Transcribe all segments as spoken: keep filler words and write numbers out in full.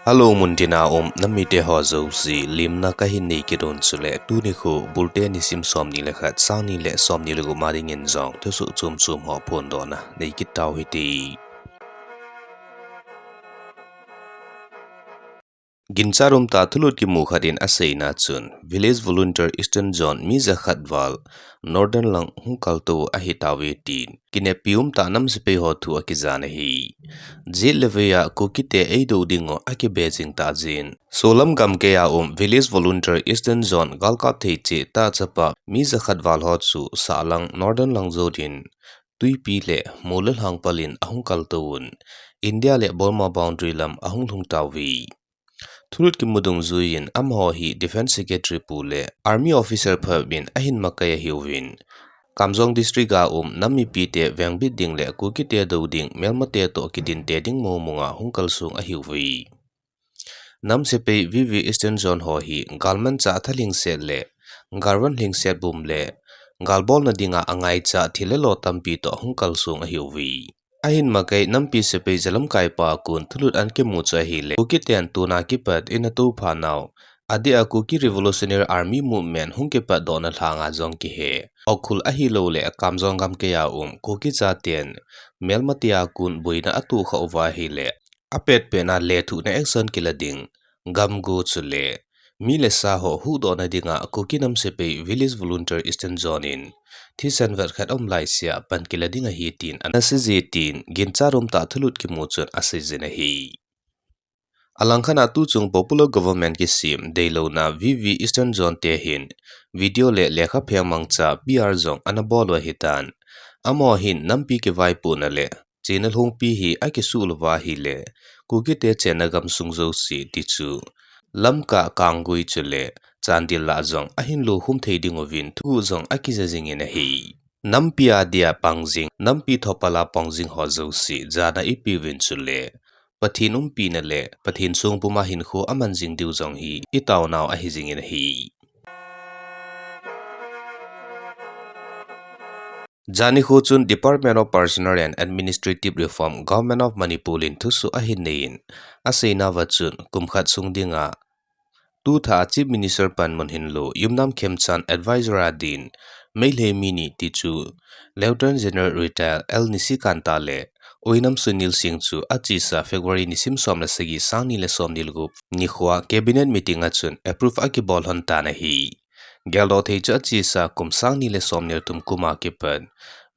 Hello, muntina um namite ho jouse, limna kahin nei kit un chule, tuni khu bulte nisim somni le khat, sangni le somni le gup ma dingin jong thusoh chom chom ho phondohna nei kit tau hite. Ginchat umtah thulut kimu khat in aseina chun, Village Volunteer Eastern Zone mi jakhat val Northern lang hung kaltou ahitauve tin, kinepi umtah nam sepai ho thu akijan ahi. Jet le veiya Kukite eidou ding u akibe jing tah jeh in, solam gamkeiya um Village Volunteer Eastern Zone galkap thei cheh tah chapa mi jakhat val ho chu sahlang Northern lang jonin, Tuipi le Molelhang pal in ahung kaltou un, India le Burma boundary lam ahung lhung tauve. Thulut kimu dungjuiyin amaho hi Defence Secretary pu le Army officer phabep in ahin makai ahiuvin, Kamjong District a um nam mipite vengbit ding le Kukite dou ding melmate toh kidinte ding mongmong a hung kalsong ahiuve. Nam sepai V V Eastern Zone ho hi galmanchah thalhingset le galvan lhingset bum le galbolna dinga angaicha thil le lo tampi toh hung kalsong ahiuve. Ahin makai nampi sepai jalamkaipa kon thulut ana kimu chu ahile, Kukiten tuna kipat ina toupha nau, adeh a Kuki Revolutionary Army Movement hung kipatdohna lhanga jong kihe. Ukhrul ahilou le Kamjong gamkeiya um Kuki chaten melmatea kon boina atohkhah uva ahile, apetpetna lethuhna action kila ding, gamgo chule mi le sa ho huhdohna dinga Kuki nam sepai Village Volunteer Eastern Zone in thisan vet khat aum laisea pan kila ding ahi tin ana seije tin ginchat umtah thulut kimu chun aseijin ahi. Alangkhat a tuchung popular government kisem deilouna V V Eastern Zone te hin video le lekhapheng mangcha P R jong ana bol u ahitan. Amaho hin nampi kivaipohna le chena lhungpi hi akisuh louva ahile, Kukite chenna gamsung jouse tichu Lamka, Kanggui chule Chandel lah jong ahin lukhum thei dinguvin thu jong akija jingin ahi. Nampi adia pangjing, nampi thopal a pangjing ho jouse jana ipeuvin chule Pathen umpina le Pathen songpuma hinkho aman jing diu jong hi itaonau ahi jingin ahi. Jani khu chun Department of Personnel and Administrative Reform, Government of Manipur in thusoh ahin neiyin, aseinauva chun kum khat sung dinga tu tha a Chief Minister panmun hinlou, Yumnam Khemchand advisor a din Meitei mi ni tichu Lieutenant General Retired L Nishikanta le Oinam Sunil Singh chu achesa February nisim som le sagi, sangni le somni le gup nikhoa Cabinet meeting a chun approve akibol lhon tan ahi. Geldoh thei chu achesa kum sangni le somni le thum kum a kipat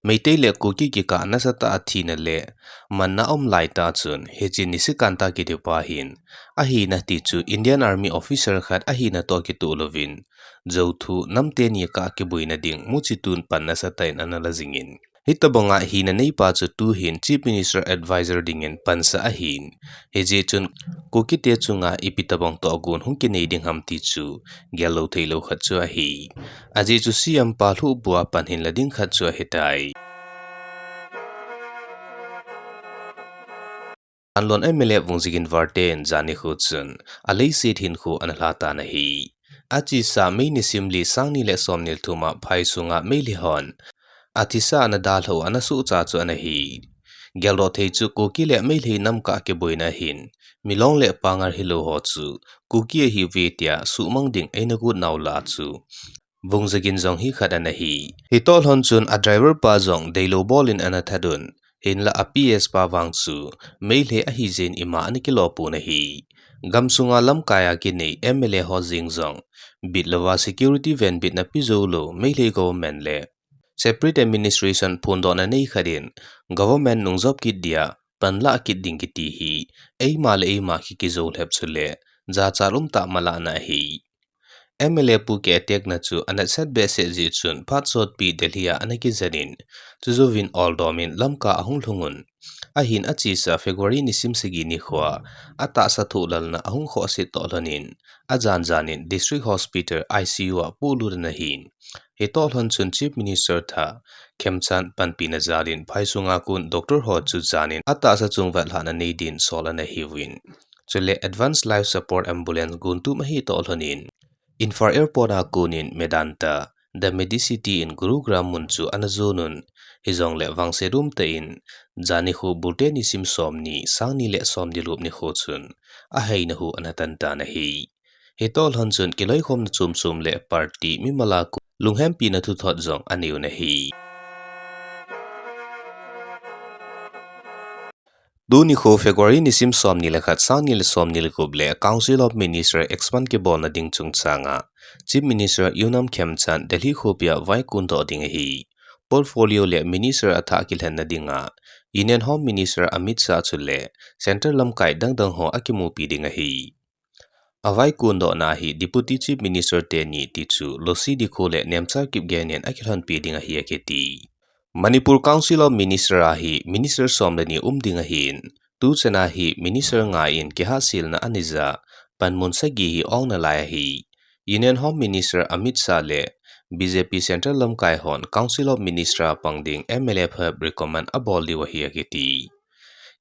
Meitei le Kuki kikah nasatah a thina le manna aum laitah chun, hiche Nishikanta kitipa hin ahina tichu Indian Army officer khat ahina toh kitoh louvin, jouthu namteni kah kiboina ding muchi tun pan nasatah in ana la jingin, hitobanga hina neipa chu tuhin Chief Minister advisor dingin pansah ahin, hijeh chun Kukite chunga ipi tobang tohgon hung kinei ding ham tichu gellou theilou khat chu ahi. Ajeh chu C M pa lhuhbua pan hin la ding khat chu ahitai. Anlon M L A Vungzagin Valte in jani khu chun aleiset hinkho ana lha tan ahi. Achesa May nisim li, sangni le somni le thum a phai sunga Meitei hon athisa ana dalhau ana sohcha chu ana hi. Geldoh thei chu Kuki le Meitei namkah kiboina hin Milong le Pangal hilou ho chu Kuki ahiuve tia suhmang ding eina got nau lah chu Vungzagin jong hi khat ana hi. Hitoh lhon chun a driver pa jong deilou bol in ana that un, hinla a P S pa vang chu Meitei ahi jeh in ima ana kilo pon ahi. Gamsunga lamkai a kinei M L A ho jeng jong bitlouva security venbitna pe joulou Meitei government le separate administration phondohna nei khat in government nungjop kit dia panlah kit ding kiti hi eima le eima ki, kijou lhep chule jachat umtah malahna ahi. M L A pu ki attack na chu ana sat behseh jeh chun phat sotpi Delhi a ana kijen in, chujouvin oldom in Lamka ahung lhung un. Ahin achesa February nisim sagi nikhoa atahsa thohlalna ahung khohse toh lhon in, ajan jan in District Hospital I C U a polut ana hin. Hitoh lhon chun Chief Minister tha Khemchand panpina jal in phai sunga kon doctor ho chu jan in atahsa chung vetlhahna nei din sol ana hiuvin. Chule Advanced Life Support Ambulance gontum ahi toh lhon in, Imphal Airport a kon in Medanta, The Medicity in Gurugram mun chu ana jon un, hijongle vangset umtah in, jani khu bulte nisim somni, sangni le somni le gup nikho chun, aheina hu ana tan tan ahi. Hitoh lhon chun kiloikhomna chomchom le party mimal a kon lunghempina thuthot jong anei un ahi. Tuni nikho February nisim somni le khat, sangni le somni le gup le Council of Minister expand kibolna ding chungchang a Chief Minister U Naim Khemchand Delhi khopia vaikon doh ding ahi. Portfolio le Minister athah kilhenna dinga Union Home Minister Amit Shah chule Central lamkai dangdang ho akimupi ding ahi. Avaikon dohna hi Deputy Chief Minister teni tichu Losii Dikho le Nemcha Kipgen in akilhonpi ding ahi akiti. Manipur Council of Minister a hi Minister som le ni um ding ahin, tuchan a hi Minister nga in kihahselna aneija, panmun sagi hi ong nalai ahi. Union Home Minister Amit Shah le B J P Central lamkai hon Council of Minister a pang ding M L A phep recommend abol diu ahi akiti.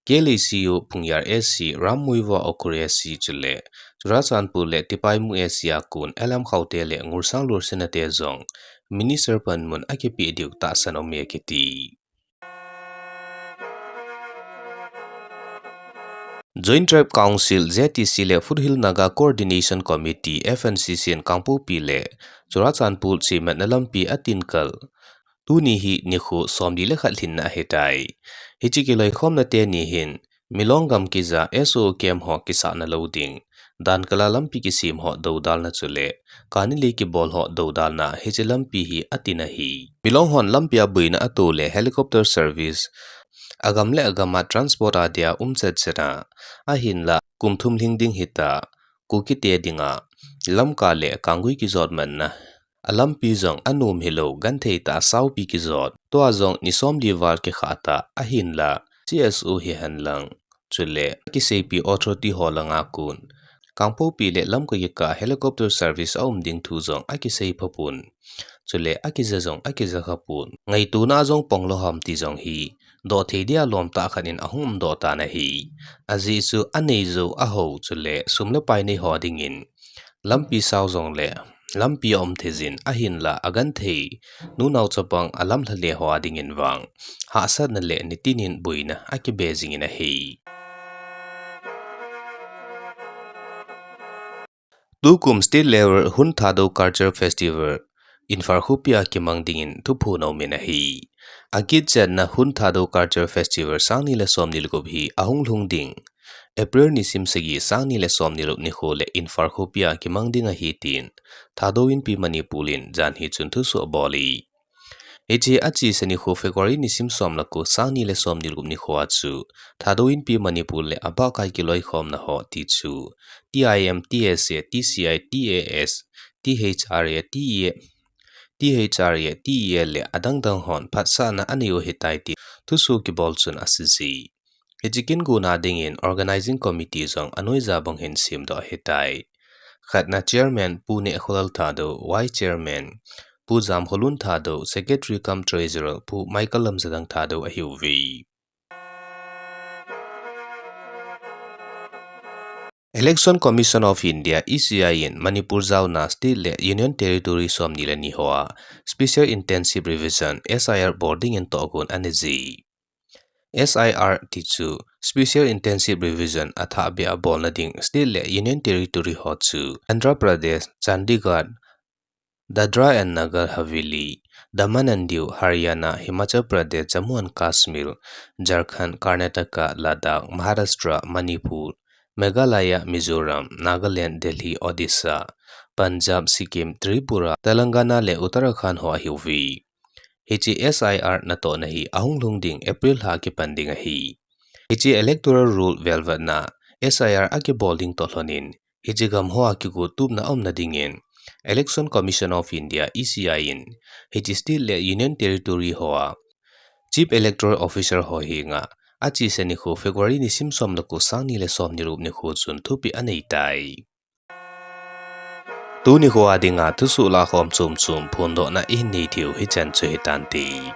K L A C U Phungyar A C, Rammuivah Ukhrul A C chule Churachandpur le Tipaimukh A C a kon L M Khaute le Ngursang Lursinate jong Minister panmun akipeh diu tahsan aume akiti. Joint Tribe Council, J T C le Foothill Naga Coordination Committee, F N C C in Kangpokpi le Churachandpur chematna lampi atin kal. Tuni hi nikho somli le khat lhinna ahitai. Hiche kiloikhomna teni hin, Milong gam kija S O O camp ho kisahna lou ding, dan kala lampi kisem ho doudalna chule, kani le kibol ho doudalna hiche lampi hi atin ahi. Milong hon lampi a boina ato le helicopter service, agam le agam a transport a dia um chetchet a, ahinla kum thum lhing ding hita, Kukite dinga, Lamka le Kanggui kijotmatna a lampi jong anom hilou, genthei tah a saopi kijot. Tua jong ni somli val kikhah tah ahinla, C S O hihen lang, chule kiseipi authority ho langa kon Kangpokpi le Lamka kikah helicopter service aum ding thu jong akisei phapon. Chule akija jong akija khapon. Ngaitona jong ponglou ham ti jong hi doh thei dia lom tah khat in ahung umdoh tan ahi. Ajeh chu anei jou aho chule sum le pai nei ho dingin lampi sao jongle lampi aum thei jin ahinla agenthei nunao chapang alamlha le ho a dingin vang hahsatna le nitin in boina akibe jingin ahi. Tukum State Level Hun Thadou Culture Festival Imphal khopia kimang dingin thuphon aumin ahi. Akitchetna Hun Thadou Culture Festival sangni le somni le gup hi ahung lhung ding April nisim sagi sangni le somni le gup nikho le Imphal khopia kimang ding ahi tin Thadou Inpi Manipur in janhi chun thusoh abol e. Hiche achesa nikho February nisim som le ko sangni le somni le gup nikho a chu Thadou Inpi Manipur le abakai kiloikhomna ho tichu T I M, T S A, T C I, T A S, T H R A, T E A, T H R A, T E A le adangdang hon phatsahna anei u ahitai ti thusoh kibol chun aseije. Hiche kin guna dingin Organizing Committee jong anoija bang hin semdoh ahitai. Khatna Chairman Pu Nehkholal Thadou, Vice Chairman Pu Jamkholun Thadou, Secretary cum Treasurer Pu Michael Lamjadang Thadou ahiuve. Election Commission of India, E C I in Manipur jaona state le Union Territory somni le ni hoa Special Intensive Revision, S I R, bol dingin tohgon aneije. S I R tichu Special Intensive Revision athahbeh a bolna ding state le Union Territory ho chu Andhra Pradesh, Chandigarh, Dadra and Nagar Haveli, Daman and Diu, Haryana, Himachal Pradesh, Jammu and Kashmir, Jharkhand, Karnataka, Ladakh, Maharashtra, Manipur, Meghalaya, Mizoram, Nagaland, Delhi, Odisha, Punjab, Sikkim, Tripura, Telangana le Uttarakhand ho ahiuve. Hiche S I R natohna hi ahung lhung ding April lha kipan ding ahi. Hiche Electoral Roll velvetna S I R akibol ding toh lhonin, hiche gam hoa kigotupna aumna dingin, Election Commission of India, E C I in, hiche state le Union Territory hoa Chief Electoral Officer ho henga achesa nikho February nisim som le ko sangni le somni le gup nikho chun thupeh aneitai. Tuni khoa dinga thusoh lakhom chomchom phondohna ihin nei theiu hichan chu hitante.